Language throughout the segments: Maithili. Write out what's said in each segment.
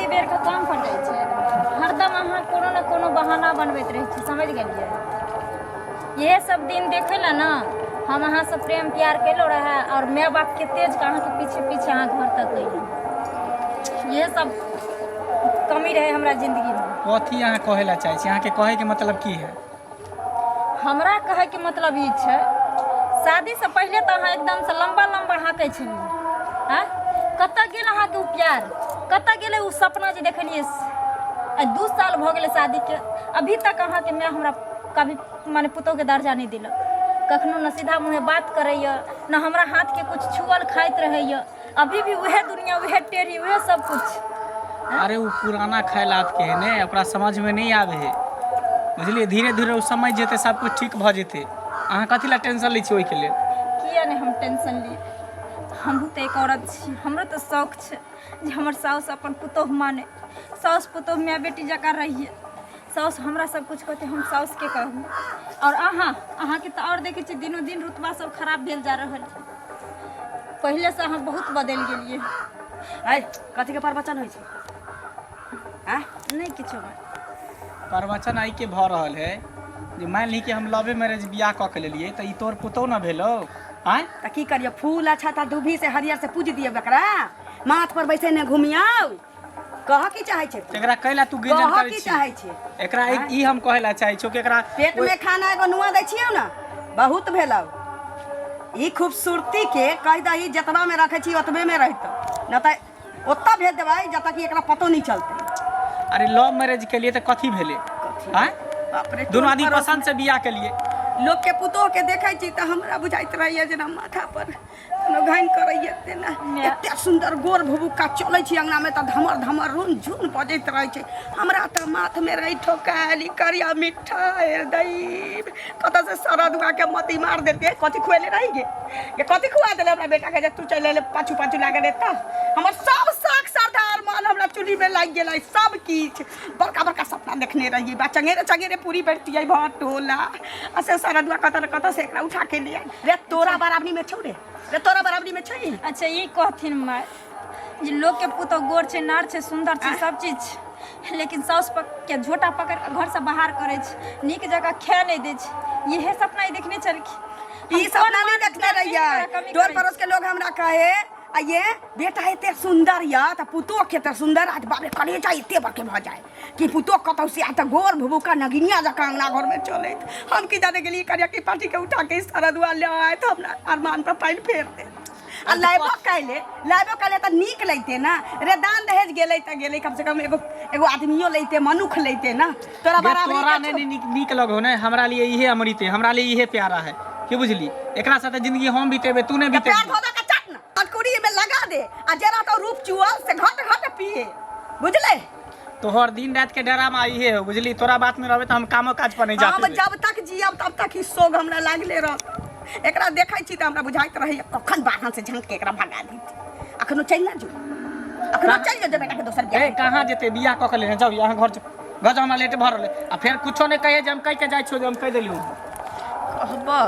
एते बेर के काम पर जाइ छै हरदम अहाँ कोनो ने कोनो बहाना बनबैत रहै छी समझि गेलियै इहे सब दिन देखै लए ने हम अहाँसँ प्रेम प्यार केलहुँ रहए आओर माय बापके तेज कऽ अहाँके पीछे पीछे अहाँ घर तक अयलहुँ इहे सब कमी रहै हमरा जिन्दगीमे। कथी अहाँ कहै लए चाहै छी अहाँके कहैके मतलब की है? हमरा कहैके मतलब ई छै शादीसँ पहिले तऽ अहाँ एकदमसँ लम्बा लम्बा हाँकै छलियै आँय कतऽ गेल अहाँके ओ प्यार कतऽ गेलै ओ सपना जे देखलियै आइ 2 साल भऽ गेलै शादीके अभी तक अहाँके माय हमरा कभी माने पुतोहके दर्जा नहि देलक कखनो ने सीधा मुँहे बात करैए ने हमरा हाथके किछु छुअल खाइत रहैए अभी भी उहे दुनिया उहे टेढ़ी उहे सब कुछ। अरे ओ पुराना ख्यालात के है ने, ओकरा समझ में नहीं आवे है, बुझलिए? धीरे धीरे ओ समझ जेते, सब कुछ ठीक भ जेते। अहाँ कथी ला टेंशन लै छी ओहिके लेल? किया नहीं हम टेंशन ली, हमहूँ तऽ एक औरत छी, हमरो तऽ शौक छै जे हमर साउस अपन पुतोह माने, साउस पुतोह माय बेटी जकाँ रहिए, साउस हमरा सब कुछ कहते हम साउस के कहू। और अहाँ अहाँके तऽ और देखै छी दिनो दिन रुतबा सब खराब भेल जा रहल छै, पहिले से अहाँ बहुत बदलि गेलियै। ऐ कथी के प्रवचन होइ छै? आँ? नहि किछो बात। प्रवचन एहि के भऽ रहल है जे मान ली कि हम लवे मैरिज बियाह कऽ के लेलियै तऽ ई तोर पुतोह न भेलौ? आँय? तऽ की करियौ, फूल अच्छा तऽ दुभी से हरियर से पूज दियौ, एकरा माथ पर बैसे ने घुमियौ। कह की चाहै छै तू? एकरा कैला तू गिंजन कह करै की छी? चाहै छै? एकरा ई हम कहै ला चाहै छियौ कि एकरा पेट में खाना एगो नुआ दै छियौ ने, बहुत भेलौ। ई खूबसूरती के कहि दही जतबा में रखै छी ओतबे में रहितौ, न तऽ ओतऽ भेज देबै जतऽ कि एकरा पतो नहीं चलतै। अरे लव मैरिज के लिए तऽ कथी भेलै? कथी? आँय? बाप रे, दुनू आदमी पड़ोस पसंद से बियाह के लिए। लोक के पुतोह के देखै छी तऽ हमरा बुझाइत रहैया जेना माथा पर कोनो घाइन करैया तेना। एते सुन्दर गोर भुभुक्का चलै छी अंगना में तऽ धमर धमर रुन झुन बजैत रहै छै। हमरा तऽ माथ में रही ठोकायल ई करिया मिठ्ठा दैब कतऽ से सरदुआ के मती मार देलकै। कथी खुएले रही गे? ये कथी खुआ देले हमरा बेटा के जे तू चलि एले पाछू पाछू लागल एतऽ? हमर सब शौक श्रद्धा अरमान हमरा चुल्ही में लागि गेलै सब किछु। बड़का बड़का सपना देखने रहियै बा, चंगेरे चंगेरे पूरी बैठतियै भर टोला, आ से सरदुआ कतऽ ने कतऽ से एकरा उठा के ले आयल। रे तोरा बराबरी में छौ रे, रे तोरा बराबरी में छै? अच्छा ई कहथिन माय जे लोक के पुतोह गोर छै, नार छै, सुंदर छै, सब चीज छै, लेकिन साउस के झोटा पकड़ के घर से बाहर करै छै, नीक जकाँ खाय नहि दै छै, इहे सपना ई देखने छलखिन? ई हम सपना कोन नहीं मान देखने कमी रहियै। कमी टोल करै पड़ोस के लोग हमरा कहे आ ये बेटा एते सुंदर या तऽ पुतोह के तऽ सुंदर आ बाप रे कलेजा एते बड़के भऽ जाए कि पुतोह कतौ से आ तऽ गोर भुभुका नगिनिया जकाँ अंगना घर में चलैत। हम की जाने गेलियै करिया की पार्टी के उठा के सरदुआ ले आयत हमरा अरमान पर पानि फेर दे। आ लाइबो कैले, लाइबो कैले तऽ नीक लैते ना रे, दान दहेज गेलै तऽ गेलै, कम से कम एगो एगो आदमियो लैते, मनुख लैते ना। तोरा गे, बराबरी तोरा के नहीं छौ। नीक नीक लगो ने, हमरा लिए इहे अमृत है, हमरा लिए इहे प्यारा है, की बुझली? एकरा साथे जिंदगी हम बितेबे, तू नहीं तऽ पैर बितेबी। धो धो के चाट ना, कटकुरी में लगा दे आ जरा तो रूप चुअल से घट घट पिए, बुझले? तोहर दिन रात के डरामा इहे हो, बुझली? तोरा बात में रहबे तऽ हम कामो काज पर नहीं जा हम पेबे। जब तक जियब तब तक ई सोग हमरा लागले रहत। एकरा देखै छी तऽ हमरा बुझाइत रहैया कखन बाहर से झाँक के एकरा भगा दी। अखनो चलि ना जो, अखनो चलि जो बेटा के दोसर बियाह। ए कहाँ जेते, बियाह कऽ के लेने जाउ, यहाँ घर जाउ, घर जाउ, हमरा लेट भऽ रहलै। आ फेर कुछो नहीं कहिए जे हम कहि के जाइ छियौ जे हम कहि देलियौ। कहबौ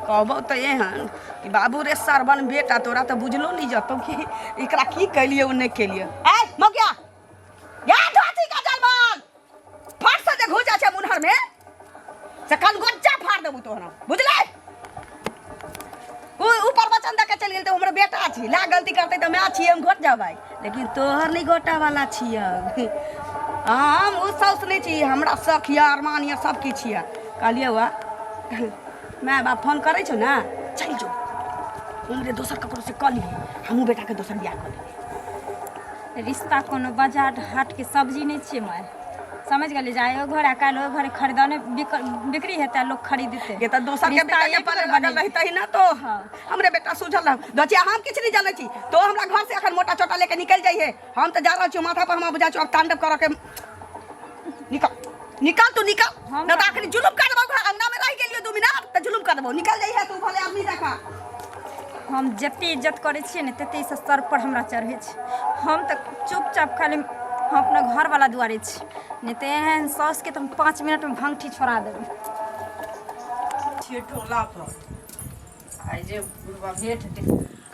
कहबौ तऽ एहन कि बाबू रे सरबन बेटा तोरा तऽ बुझलो नहीं जतौ कि एकरा की कैलियै ओ नहि केलियै। ऐ मौगिया या धोती का जलमान फट से जे घुस जाइ छै मुनहर में से कनगोज्जा फाड़ देबू तोहरा, बुझले? उ ऊपर वचन दऽ के चलि गेल तऽ हमर बेटा छी, ला गलती करतै तऽ माय छियै, हम घोट जेबै, लेकिन तोहर नहि घोटा वाला छियै। हम उ साउस नहि छी, हमरा शख यऽ, अरमान यऽ, सब किछु यऽ। कहलियै वा माय बाप फोन करै छौ ने, चलि जो उम्हरे दोसर ककरो से कऽ लिहे, हमहूँ बेटाके दोसर बियाह कऽ लेबै। रिश्ता कोनो बाजार हाटके सब्जी नहि छियै माय, समझ गेलियै? जाय ओहि घर आ काल्हि ओहि घर खरीदने बिक्री हेतै आ लोक खरीदतै। ये तऽ दोसर के रिश्ता बेटा के एक पाले बेर लागल बनेबै। रहितै ना तो। हाँ। हमरे बेटा सूझल रह दचिया, हम किछु नहीं जानै छी, तो हमरा घर से अखन मोटा चोटा लेके निकल जाइए, हम तऽ जा रहल छी, माथा पर हमरा बुझा छौ अब तांडव करऽ के। निकल निकल तू निकल, हम ना तऽ अखन जुलुम कर देबौ, घर अंगना में रहि गेलियो 2 मिनट तऽ जुलुम कर देबौ, निकल जाइए तू भले आदमी जकाँ। हम जते इज्जत करै छियै ने तते ई सब सर पर हमरा चढ़ै छै। हम तऽ चुपचाप खाली हम अपना घरवाला दुआरे छी, नहि तऽ एहन साउसके तऽ हम 5 मिनटमे भङ्गठी छोड़ा देबै। छियै टोला पर आइ जे बुढ़बा भेट दे।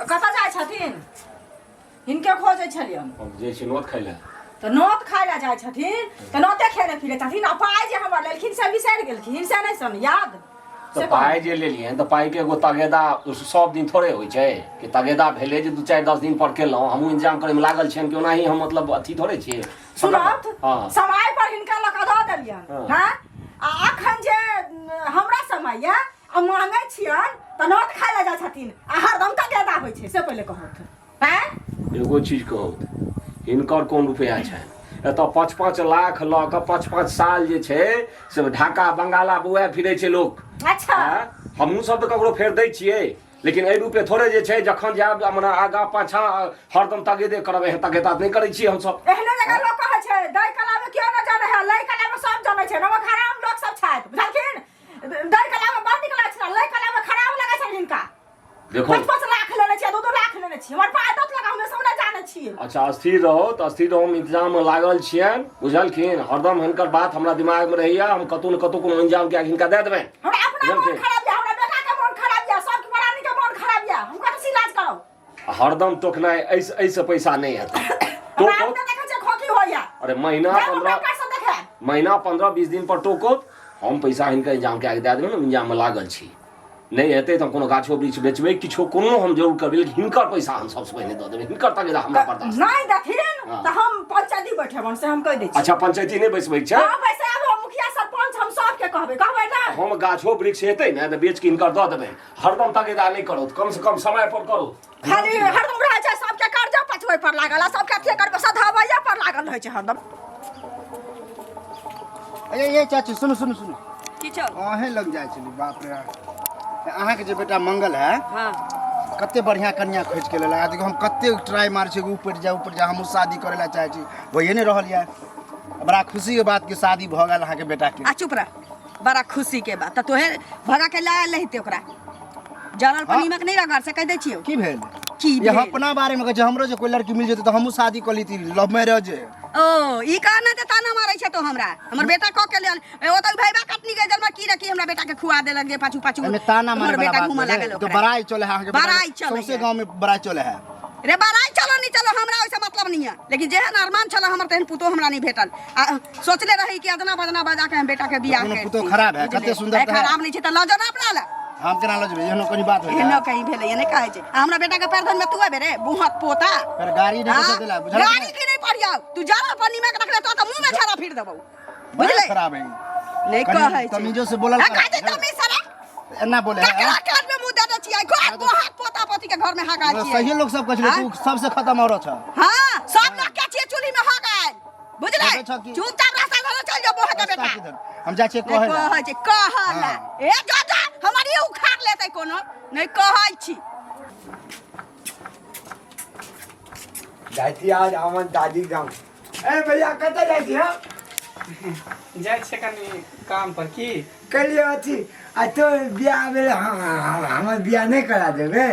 कतऽ जाइ छथिन? हिनके खोजै छलियन। हम जाइ छी नोत खाइ लए। तऽ नोत खाय लए जाइ छथिन तऽ नोते खेने फिरे छथिन आ पाइ जे हमर लेलखिन से बिसरि गेलखिन से नहि सन याद तऽ से पाइ जे लेलियनि तऽ पाइके एगो तगेदा सब दिन थोड़े होइ छै कि तगेदा भेलै जे दू चारि दस दिन पर केलहुँ हमहूँ इंतजाम करैमे लागल छियनि कि ओनाही हम मतलब अथी थोड़े छियै सुनत हँ समय पर हिनका लऽ कऽ दऽ देलियनि हँ। हँ आ अखन जे हमरा समय यऽ आ मांगै छियनि तऽ नोत खाय लए जाइ छथिन आ हरदम तगेदा होइ छै से पहिले कहत आँय एगो चीज कहू हिनकर कोन रुपैआ छनि एतऽ 5-5 लाख लऽ कऽ 5-5 साल जे छै से ढाका बंगाला बौआ फिरै छै लोक। अच्छा। आँय? हमहूँ सब तऽ ककरो फेर दै छियै लेकिन एहि रूपे थोड़े जे छै जखन जायब हमरा आगाँ पाछाँ हरदम तगेदे करब एहन तगेदा नहि करै छियै हमसब। एहने जगह लोक कहै छै दै कला में केओ नहि जानै है लै कला में सब जानै छै नमक हराम लोक सब छथि बुझलखिन दै कला में बड़ नीक लागै छै लै कला में खराब लगै छै हिनका। देखो 5-5 लाख लेने छियै 2-2 लाख लेने छियै हमर पाइ दस लाख हमे सब नहि जानै छियै। अच्छा स्थिर रहो तऽ स्थिर रहो हम इंतजाम मे लागल छियनि बुझलखिन हरदम हिनकर बात हमरा दिमाग मे रहैया हम कतौ ने कतौ कोनो इंतजाम कए के हिनका दए देबनि। हमरा अपना मोन खराब यऽ हमरा बेटा के मोन खराब यऽ सबके बरानी के मोन खराब यऽ हम कतऽ से इलाज कराउ। हरदम टोकनाइ एहिसँ पैसा नहि हेतै। हमरा अपने देखै छियै खोखी होइया। अरे महीना जाउ 15 डॉक्टर से देखायब। महीना 15-20 दिन पर टोकत हम पैसा हिनका इंतजाम कए के दए देबनि हम इंतजाम मे लागल छी। नहि हेतै तऽ हम कोनो गाछो वृक्ष बेचबै किछो कोनो हम जरूर करबै लेकिन हिनकर पैसा हम सबसँ पहिने दऽ देबै हिनकर तगेदा हमरा बर्दाश्त नहि देथिन हँ। तऽ हम पंचायती बैठेबन से हम कहि दै छी। अच्छा पंचायती नहि बैसबै छै? हँ बैसायब हम मुखिया सरपंच हम सबके कहबै कहबै ना। हम गाछो वृक्ष हेतै ने तऽ बेच के हिनकर दऽ देबै हरदम तगेदा नहि करौत कम से कम समय पर करू। खाली हरदम रहै छै सबके कर्जा पचबै पर लागल आ सबके अथिये करबै सधाबैये पर लागल रहै छै हरदम। ए ए चाची सुनू सुनू सुनू। की छौ? अहें लग जाइ छली बाप रे अहाँके जे बेटा मंगल है हाँ। कते बढ़िया कन्या खोज के लेलक। देखो हम कते ट्राई मारै छी ऊपर जा ऊपर जा हमहूँ शादी करे ला चाहै छी होइए नहि रहल यऽ। बड़ा खुशी के बात कि शादी भऽ गेल अहाँके बेटा के। आ चुप रह बड़ा खुशी के बात तऽ तोहे भगा के ला लहिते ओकरा जरल पर हाँ। नीमक नहीं रगड़ से कह दै छियौ। की भेल? की ये भेल? अपना बारे में कहै छै हमरो जे कोई लड़की मिल जेतै तऽ हमहूँ शादी कऽ लेती लव मैरिज। ओ ई कहना जे ताना मारै छै तो हमरा हमर बेटा कऽ के लेल ए, ओ तऽ भैबा कटनी के जन्म की रखी हमरा बेटा के खुआ देलक जे पाछू पाछू एहिमे ताना हमर मारे वाला बेटा बात घूमऽ भेलै। लागल तो ओकरा। बड़ाई चले है अहाँके बेटा के। बड़ाई चले सौंसे है। गांव में बड़ाई चले है। रे बड़ाई चलो नहीं चलो हमरा ओइसे मतलब नहीं है लेकिन जेहन अरमान छल हमर तेहन पुतोह हमरा नहीं भेटल। आ सोचले रही कि अदना बदना बजा के हम बेटा के बियाह कोनो करती। पुतोह खराब है, बुझलियै? कते सुंदर ए, तऽ है। खराब नहीं छै तऽ लऽ जाउ ने अपना लए। हम केना लऽ जेबै एहनो कनी बात होइ एहनो कहीं भेलै नहि कहै छै। आ हमरा बेटा के पैर धन में तू आबे रे बुहक पोता। पर गाड़ी नहि हाँ? बचा देला बुझल गाड़ी की नहीं पड़ियाओ तू जरा पानी में रखले तो मुंह में छड़ा फिर देबौ बड़ा बुझले? खराब है नहीं कनी कहै छै। तमीजो से बोलल हाँ, कर, कहै छै बुझल? तमीज से रे। एना बोले है, ककरा हाँ? कान में मुंह दे दै छियै? घर बुहक पोता पोती के घर में हगा छियै। सही लोग सब कहै छलै, हाँ? तू सबसे खत्म औरत छ। हाँ, सब लोग के छियै चूल्ही में हगायल। बुझले? कहै छौ कि- चुपचाप रास्ता धरे चल जाओ बोहे के रास्ता बेटा। किधर? हम जाइ छियै कहै लए। कहै छै, कहै लए। हाँ। ए, जा, जा, हमर ई उखाड़ लेतै कोनो। नहि कहै छी। जाइ छी आज हमर दादी गाम। ए भैया कतऽ जाइ छी हम? जाइ छियै कनि काम पर की? कहलियै अथी आ तो बियाह भेल, हमर बियाह नहि करा देबै?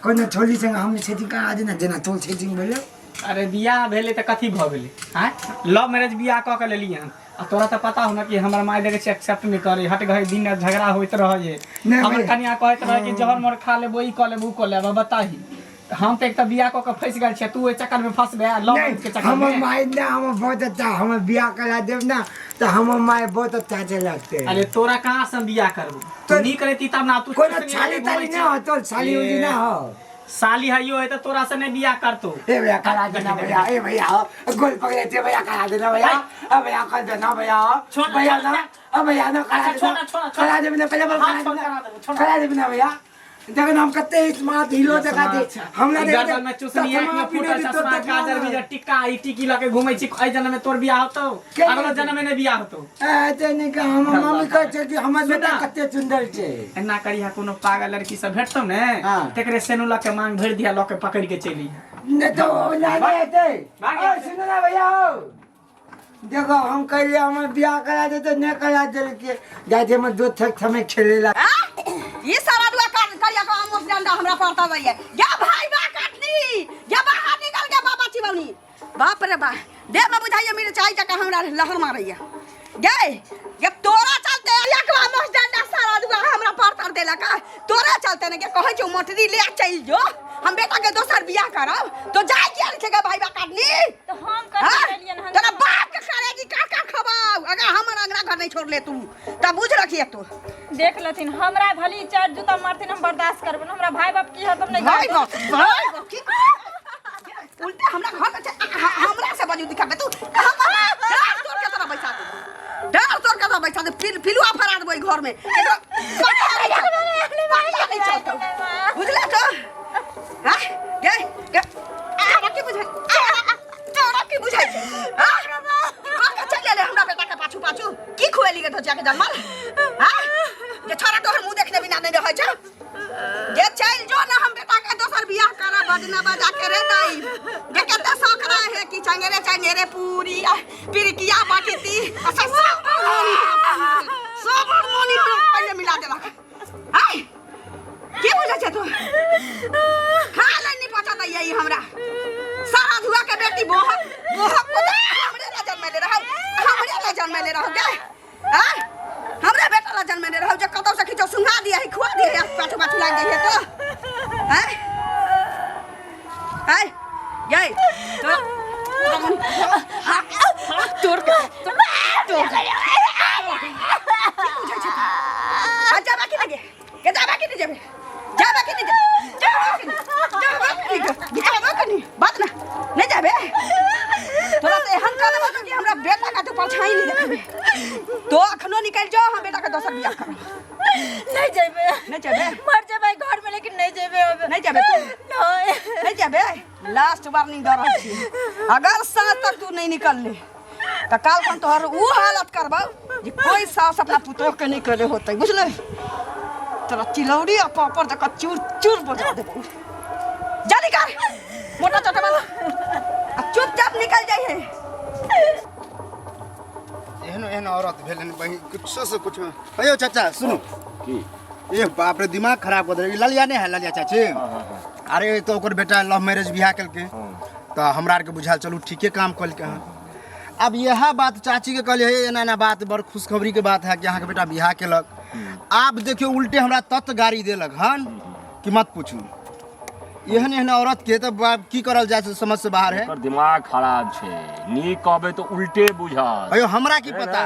कोनो छोली संग हम सेटिंग करा देना जेना तोर सेटिंग भेलै। अरे बियाह भेलै तऽ कथी भऽ गेलै? आँय लव मैरिज बियाह कऽ के लेलियै हन आ तोरा तऽ पता हो ना कि हमर माय देखै छियै एक्सेप्ट नहि करै हट घड़ी दिन राति झगड़ा होइत रहै नहि हमर भैया। कनिया कहैत रहै कि जहर मोर खा लेबो ई कऽ लेबो उ कऽ लेबो। बताही हम तऽ एक तऽ बियाह कऽ के फँसि गेल छियै तू ओहि चक्कर में फँसबे लव मैरिज के चक्कर हमर में। माय ना हमर बहुत अच्छा हमर बियाह करा देब ना तऽ हमर माय बहुत अच्छा से लगतै। अरे तोरा कहाँ से हम बियाह करबो? तू नीक रहती तब ना तू कोनो छाली ताली ना हो तो साली उली ना हो। साली हइयो है तऽ तोरा से नहीं बियाह करतो। ए भैया करा देना भैया, ए भैया गोल पकड़े थे भैया करा देना भैया, ए भैया कर देना भैया, छोड़, भैया छोड़, ना, ए भैया ना करा अच्छा, देना, छोड़, छोड़, छोड़। करा देना पहले बोल, हाँ, करा छोड़, देना, करा देबो, छोड़। करा देना भैया। देखो ना हम कते स्मार्ट हीरो देखा दे हमरा ई देख गर्दन में चुसनी आँख में फूटल चश्मा काजर भी टिक्का ई टिकी लके घूमै छी एहि जन्म में तोर बियाह होतौ के अगला जन्म में नहि बियाह होतौ। ए ते नहीं का हमर मम्मी कहै छै कि हमर बेटा सुना। कते सुंदर छै। एना करिहा कोनो पागल लड़की सब भेटतौ ने हाँ। तेकरे सेनु लके मांग भरि दिया लके पकड़ के चलि अइहा। नहीं तो वो ना नहीं हेतै। भाग। ओए, सुनो ना भैया हो देखो हम कहलिए हमर बियाह करा देते नहीं करा देलकै जाइ छै हमर दोस्त समय खेले ला। ई सारा दुआ कर करिया को आमोस डंडा हमरा पड़ता जाइए। गे भाई बा काटनी गे बाहर निकल गे बाबा चिबौनी। बाप रे बा देह में बुझाइए मेरे चाय जका हमरा लहर मारैया। गे गे तोरा चलते एक आमोस डंडा सारा दुआ हमरा पड़ता देलक। तोरा चलते ने गे कहै छौ मोटरी ले चल जो हम बेटा के दोसर बियाह करब तो जाय किया छै गे भाई बा काटनी। तऽ हम कथी हाँ? केलियनि? नहीं छोड़ले तू तब बुझ रखिए तू। देख लेथिन हमरा भली चार जूता मारथिन हम बर्दाश्त करबन, हमरा भाई बाप की हरदम नहीं भाई करतै। बाप, भाई बाप की उल्टा हमरा घर में हमरा से बजू दिखाबे तू। डाल तोड़ के तोरा बैठा दे, डाल तोड़ के तोरा बैठा दे, पिलुआ फरा देबो ई घर में। केकरो पता नहीं चलतौ, पता नहीं चलतौ, बुझले तो? हां गे गे आरा की बुझाई, तोरा की बुझाई छै? हां कह के चलि एलै हमरा बेटा के पाछू पाछू की खुएली गे धोचिया के जनमल? हां जे छोरा तोहर मुंह देखने बिना नहीं रहै छै। जे चलि जो ना हम बेटा के दोसर बियाह करब बजना बजा के रे दाई। जे कते शौक रहे है कि चंगेरे चंगेरे पूरी आ पिरकिया बाटती आ सब सब हारमोनी हमरा पहिले मिला देलक। हाय की बुझै छै तू? खा ले नहीं पचा दैया ई हमरा सारा धुआ के बेटी बोहक बोहक को हमरे ला जन्मले रहौ, हमरे ला जन्मले रहौ गे। आय हमरे बेटा ला जन्मले रहौ जे कतौ से खिचौ सुंघा दिया है खुआ दिया है पाछू पाछू लाग जाइए तो। आय आय गई तो हाथ तोड़ के तोड़ के की बुझै छै तू? आ जाबा कि लगे के जाबा कि नहीं जाबे? जाबा कि नहीं जाबे? जाबा कि नहीं? जाबा कि नहीं? जाबा कि नहीं? बात ना नहीं जाबे तोरा तो एहन कर देबो कि हमरा बेटा का तू परछाई नहीं देखबे। तो अखनो निकल जाओ हम बेटा के दोसर बियाह करब। नहीं जेबे, नहीं जेबे, मर जेबे घर में लेकिन नहीं जेबे अब। नहीं जेबे तू? नहीं नहीं जेबे। लास्ट वार्निंग दे रहल छी, अगर साँझ तक तू नहीं निकलले तो काल खन तोहर ऊ हालत करबौ जे कोई सास अपना पुतोह के नहीं करे होतै, बुझले? तोरा चिलौरी आ पापड़ जकाँ चूर चूर बजा देबौ। जा निकल मोटा चटा वाला आ चुपचाप निकल जाइहे। एहन एहन औरत भेल हन बहिन कुछो से कुछ। अयो चाचा सुनू की? ए बाप रे दिमाग खराब कर देलक। ललिया नहीं है ललिया चाची? अरे तो ओकर बेटा लव मैरिज बियाह केलकै तो हमरा आरके बुझायल चलू ठीके काम कलकै हन। अब यह बात चाची के कहलियै हे एना एना बात बड़ खुशखबरी के बात है कि अहाँके बेटा बियाह केलक। आब देखियौ उल्टे हमरा तत गाड़ी देलक हन कि मत पूछू। एहन एहन औरत के तऽ बाप की करल जाय से समझ से बाहर है। एकर दिमाग खराब छै, नीक कहबै तऽ उल्टे बुझत। अयो हमरा की पता,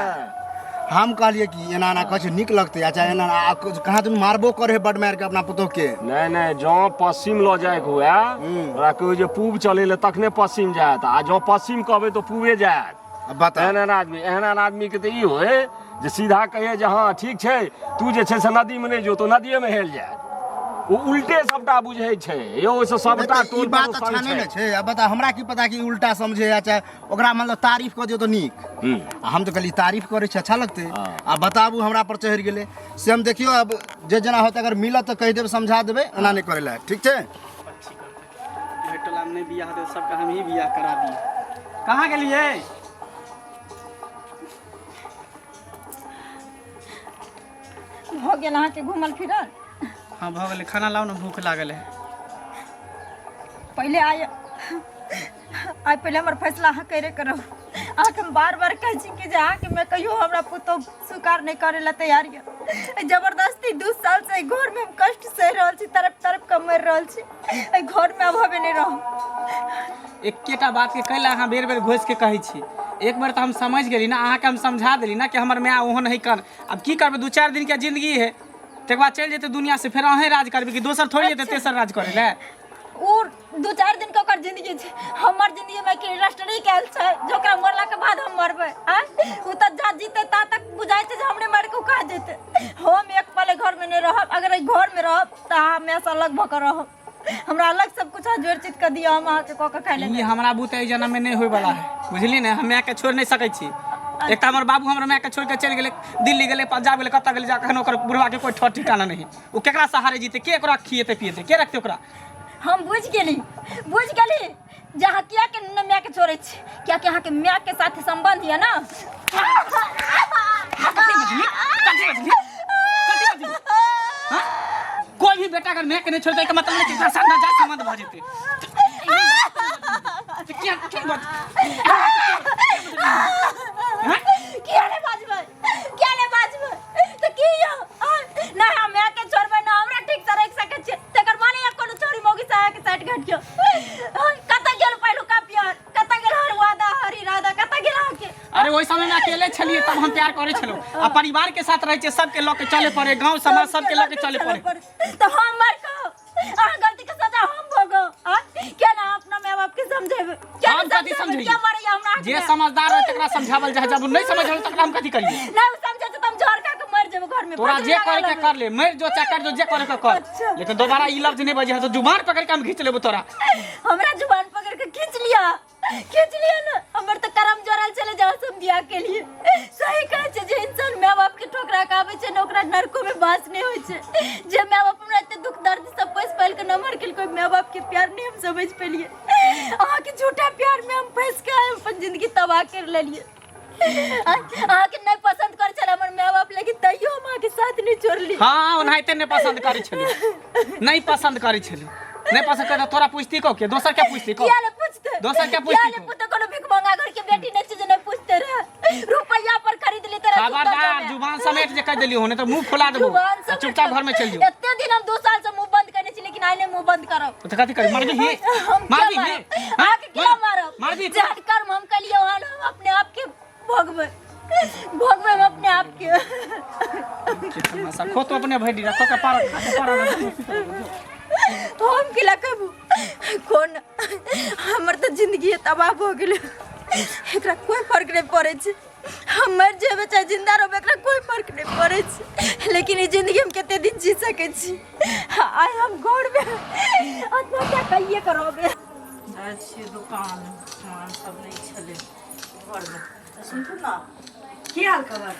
हम कहलियै कि एना एना कहै छै नीक लगतै। अच्छा एना एना, आ कहाँ दुनू मारबो करे है बड मारि के अपना पुतोह के। नहीं नहीं, जँ पश्चिम लऽ जाइके हुए ओकरा कहू जे पूब चलै लए तखने पश्चिम जायत, आ जँ पश्चिम कहबै तऽ पूबे जायत। अब बता। एहन एहन आदमी, एहन एहन आदमी के तऽ ई होय जे सीधा कहिए जे हाँ ठीक छै तू जे छै से नदी में नहीं जो तो नदिये में हेल जायत। ओ उल्टे सबटा बुझै छै यौ, ओहिसँ सबटा नहीं, तऽ ई टोल बात पड़ोस अच्छा संग नहीं ने छै। छै। अब बता हमरा की पता कि उल्टा समझे या चाहे ओकरा मतलब तारीफ कऽ दियौ तऽ नीक। आ हम तऽ कहली तारीफ करै छै अच्छा लगतै। आ बताबू हमरा पर चढ़ि गेलै से हम देखियौ अब जे जेना होतै अगर मिलत तऽ कहि देबै समझा देबै एना नहि करै लए, ठीक छै? भरि टोलामे नहि बियाह देब सबके हम ही बियाह करा दिए। कहाँ गेलियै? भऽ गेल अहाँके घूमल फिरल? हाँ भऽ गेलै। खाना लाउ ने, भूख लागल है। पहिले आइ आइ पहिले हमर फैसला अहाँ करे करब। अहाँके हम बार बार कहै छी कि जे अहाँके मैं कहियो हमरा पुतोह स्वीकार नहि करै लए तैयार यऽ। जबरदस्ती 2 साल से एहि घरमे हम कष्ट सहि रहल छी, तड़प तड़प कऽ मरि रहल छी, एहि घरमे अब हबे नहि रहब। एकेटा बातके कैला अहाँ बेर बेर घोसि के कहै छी? एक बेर तऽ हम समझि गेली ना, अहाँके हम समझा देली ना कि हमर माय ओहन है कन। अब की करबै, 2-4 दिन के जिंदगी है, तकर बाद चलि जेतै दुनिया से, फेर अहें राज करबै कि दोसर थोड़ी एतै तेसर राज करै लए? उ 2-4 दिन के ओकर जिंदगी छै, हमर जिंदगी में कि रजिस्ट्री कयल छै जे ओकरा मरला के बाद हम मरबै? आँय उ तऽ जा जीते ता तक बुझाइ छै जे हमरे मारि के उका जेतै। हम एक पल घर में नहि रहब, अगर एहि घर में रहब तऽ अहाँ माय से अलग भऽ के रहब। हमरा अलग सब कुछ जोड़ चित के दिअ, हम अहाँके कऽ के खाइ लए। ई हमरा बुते एहि जन्म में नहीं होय वाला है, बुझली ने? हम माय के छोड़ नहीं सकै छी। एक तऽ हमर बाबू हमरा माय के छोड़ के चलि गेलै, दिल्ली गेलै, पंजाब गेलै, कतऽ गेलै, जा कखनो ओकर बुढ़वा के कोई ठोर ठिकाना नहीं। ओ केकरा सहारे जीते, के ओकरा खिएतै पिएतै, के रखतै ओकरा? हम बुझि गेली, बुझि गेली जे अहाँ किया के ने माय के छोड़ै छी, कियाकि अहाँके माय के साथ संबंध यऽ ना। कथी बजली? कथी बजली? कथी बजली? हाँ? कोई भी बेटा अगर माय के नहीं छोड़तै के मतलब नहीं कि ओकरा साथ नाजायज संबंध भऽ जेतै। तऽ किया किया बात? हाँ? किया नहि बाजबै, किया नहि बाजबै? तऽ की यौ? ना हम माय के छोड़बै ना हमरा ठीक से राखि सकै छियै, तकर माने या कोनो छोरी मौगी से अहाँके साटि घाटि गेल। कतऽ गेल पहिलुका प्यार, कतऽ गेल हर वादा हर इरादा, कतऽ गेल अहाँके? अरे अरे ओहि समय में अकेले छलिए तब हम प्यार करे छलहुँ आ परिवार के साथ रहै छियै सबके लऽ के चले पड़े गांव समाज सबके लऽ के चले पड़े। तऽ हम मर कऽ अहाँ गलती के सजा हम भोगो आ केना अपना माय बाप के समझेबै? केना हम कथी समझेबै? समझैयै? क्या मरैया हमरा हाथ जे में? समझदार रहे तकरा समझावल जाए, जब नहीं समझ रहल तकरा हम कथी करिए? नहीं समझे तो हम झरका के मर जेबै घर में। तोरा फसरी जे लगा करे के लेबै। कर ले, मर जो चाहे कर जो, जे करे के कर। अच्छा। लेकिन दोबारा ई लफ्ज नहीं बजे तो जुबान पकड़ के हम खींच लेबो तोरा। हमरा जुबान पकड़ के खींच लिया, खींच लिया ना, हमर तो करम जोड़ल चले जाओ सब बियाह के लिए। सही कहै छै जे इंसान माय बाप के ठोकरा के आबै छै ने ओकरा नरको में बास नहीं होइ छै। जे माय बाप हमरा एते दुख दर्द सब पोसि पालि के नमहर केलकै, माय बाप के प्यार नहीं हम समझ पेलिए। अहाँ के झूठा प्यार में हम फंस के आए अपन जिंदगी तबाह कर लेलिए। अहाँ के नहीं पसंद कर छल हमर माय बाप, लेकिन तैयो हम अहाँ के साथ नहीं छोड़ली। हाँ, ओनाहिते नहीं पसंद करै छली, नहीं पसंद करै छली, नहीं पसंद करे तोरा पूछती को के दोसर के पूछती को? किया ने पूछते? दोसर के पूछती किया ने को? पूछते? कोनो भीख मंगा घर के बेटी नहीं छै जे नहीं पूछते रहे। रुपया पर खरीद लेते रहे। खबरदार, जुबान समेट जे कह देली होने तो मुंह फुला देबो। जुबान समेट। चुपचाप घर में चल जो। एते दिन हम 2 साल से मुंह बंद करने छी, लेकिन आइ नहीं मुंह बंद करब। तो कथी करी? मार दी? हम मार क्या दी? मारब? अहाँके क्या मारब? मार दी? जहन कर्म हम कलिए वहां हम अपने आप के भोगबै, भोगबै हम अपने आप के। खो तो अपने भैडी रखो के पार पार। हम किला कहबू कोन? हमर तऽ जिंदगी तबाह भऽ गेलै। एकरा कोई फर्क नहीं पड़ै छै, हम मरि जेबै चाहे जिंदा रहबै, एकरा कोई फर्क नहीं पड़ै छै। लेकिन ई जिंदगी हम कते दिन जी सकै छी? आइ हम घरमे आत्महत्या कहिए के रहबै। जाइ छियै दोकान, सामान सब नहि छलै घरमे। तऽ सुनथुन ने। की हाल खबर?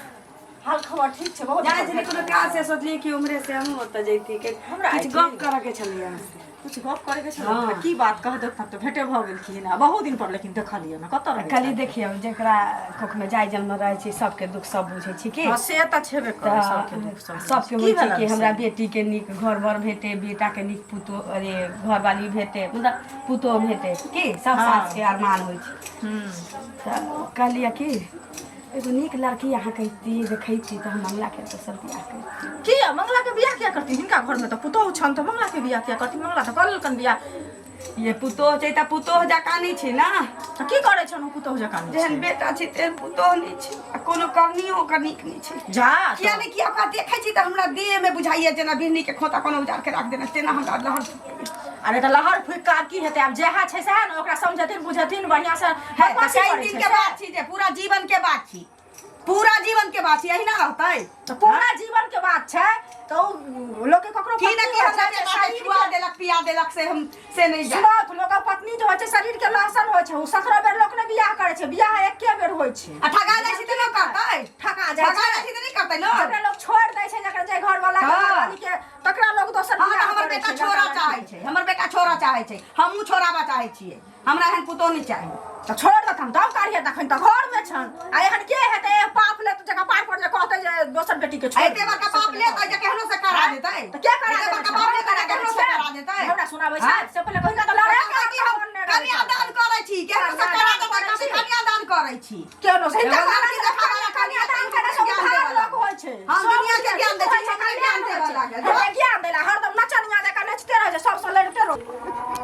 हाल खबर ठीक छै बहुत। जाइ छलियै कोनो काज से, सोचलियै कि उम्हरे से हमहूँ ओतऽ जैती के हमरा किछु गप करऽ के छलैए अहाँसँ। कुछ गप करे के छलै? की बात कह दो तऽ भेटे भऽ गेलखिन आ बहुत दिन पर, लेकिन देखलियै ने। कतऽ रहै? कहलियै देखियौ, जेकरा कोखमे जाय जन्म रहै छै सबके दुख सब बुझै छै की। हँ, से तऽ छेबे करै, सबके दुख सब सबके की होइ छै भेलनि कि से? हमरा बेटीके नीक घर बर भेटे, बेटाके नीक पुतोह, अरे घरवाली भेटे, मतलब पुतोह भेटे की सब सासके अरमान होइ छै। तऽ कहलियै कि एगो नीक लड़की अहाँ कहिती देखैती तऽ हम मंगलाके दोसर बियाह करिती। किया मंगला के बियाह किया करती? हिनका घर में तऽ पुतोहु छनि, तऽ मंगला के बियाह किया करती? मंगला तऽ कऽ लेलकनि बियाह। ये पुतोह छै तऽ पुतोह जकाँ नहि छै ने। तऽ की करै छनि ओ पुतोहु जकाँ नहि जेहन छै? बेटा छै तेहन पुतोह नहि छै आ कोनो करनियो ओकर नीक नहि छै। जा किया नहि किया ओकरा देखै छी तऽ हमरा देहमे बुझाइए जेना बिहनी के खोता कोनो उजार के राख देना, तेना हमरा लहर फूकैए। अरे तऽ लहर फूकि कऽ आब की हेतै? आब जएह छै सएह ने, ओकरा समझथिन बुझथिन बढ़िआँ से। है तऽ बदमाशी कई करै दिन छै के से। बात छी जे पूरा जीवन के बात छी, पूरा जीवन के बात छी, एहिना रहतै? तऽ पूरा जीवन के बात छै तऽ ओ लोकके ककरो की ने पत्नी की होइ हमरा छै बेटा के शरीर छुआ के- देलक पिया देलक से हम से नहीं जान। सुनत लोकक पत्नी जे होइ छै शरीर के लहसन होइ छै, ओ सत्रह बेर लोक नहि बियाह करै छै, बियाह एके बेर होइ छै। आ ठगा जाइ छै तऽ नहि करतै? ठका जाइ ठगा छै। जाइ छै तऽ नहि करतै ने? जकरा लोक छोड़ि दै छै, जकरा जे घरवाला के घरवाली के, तकरा लोक दोसर हँ, तऽ बियाह हमर करै बेटा छै, छोड़ा लड़का चाहै छै, हमर बेटा छोड़ा चाहै छै, हमहूँ छोड़ाबऽ चाहै छियै, हमरा एहन पुतोह नहि चाही। तऽ छोड़ि देथन तब करिहे, तखन तऽ घरमे छन आ एहन के हेतै? ए पाप लेत जकरा पार पर जे कहतै जे दोसर बेटी के छोड़ि एते बड़का पाप लेतै जे केहनो से करा देतै? तऽ के करा एते देतै? बड़का पाप लेतै जे केहनो से करा देतै? हमरा सुनाबै छै से पहिले कहिना तऽ लड़ाइ कहतै कि हम कन्यादान करै छी, केहनो से करा देतै? कथी कन्यादान करै छी? केहनो से एगो लड़की देखाबऽ कन्यादान करै छै, ज्ञान उधार देबऽ लोक होइ छै। हम सब दुनिया के ज्ञान दै छी, होइ छै, हमरा ज्ञान देबऽ लागल। हमरा ज्ञान देला, हरदम नचनिया जकाँ नचिते रहै छै, सबसँ लड़िते रहै।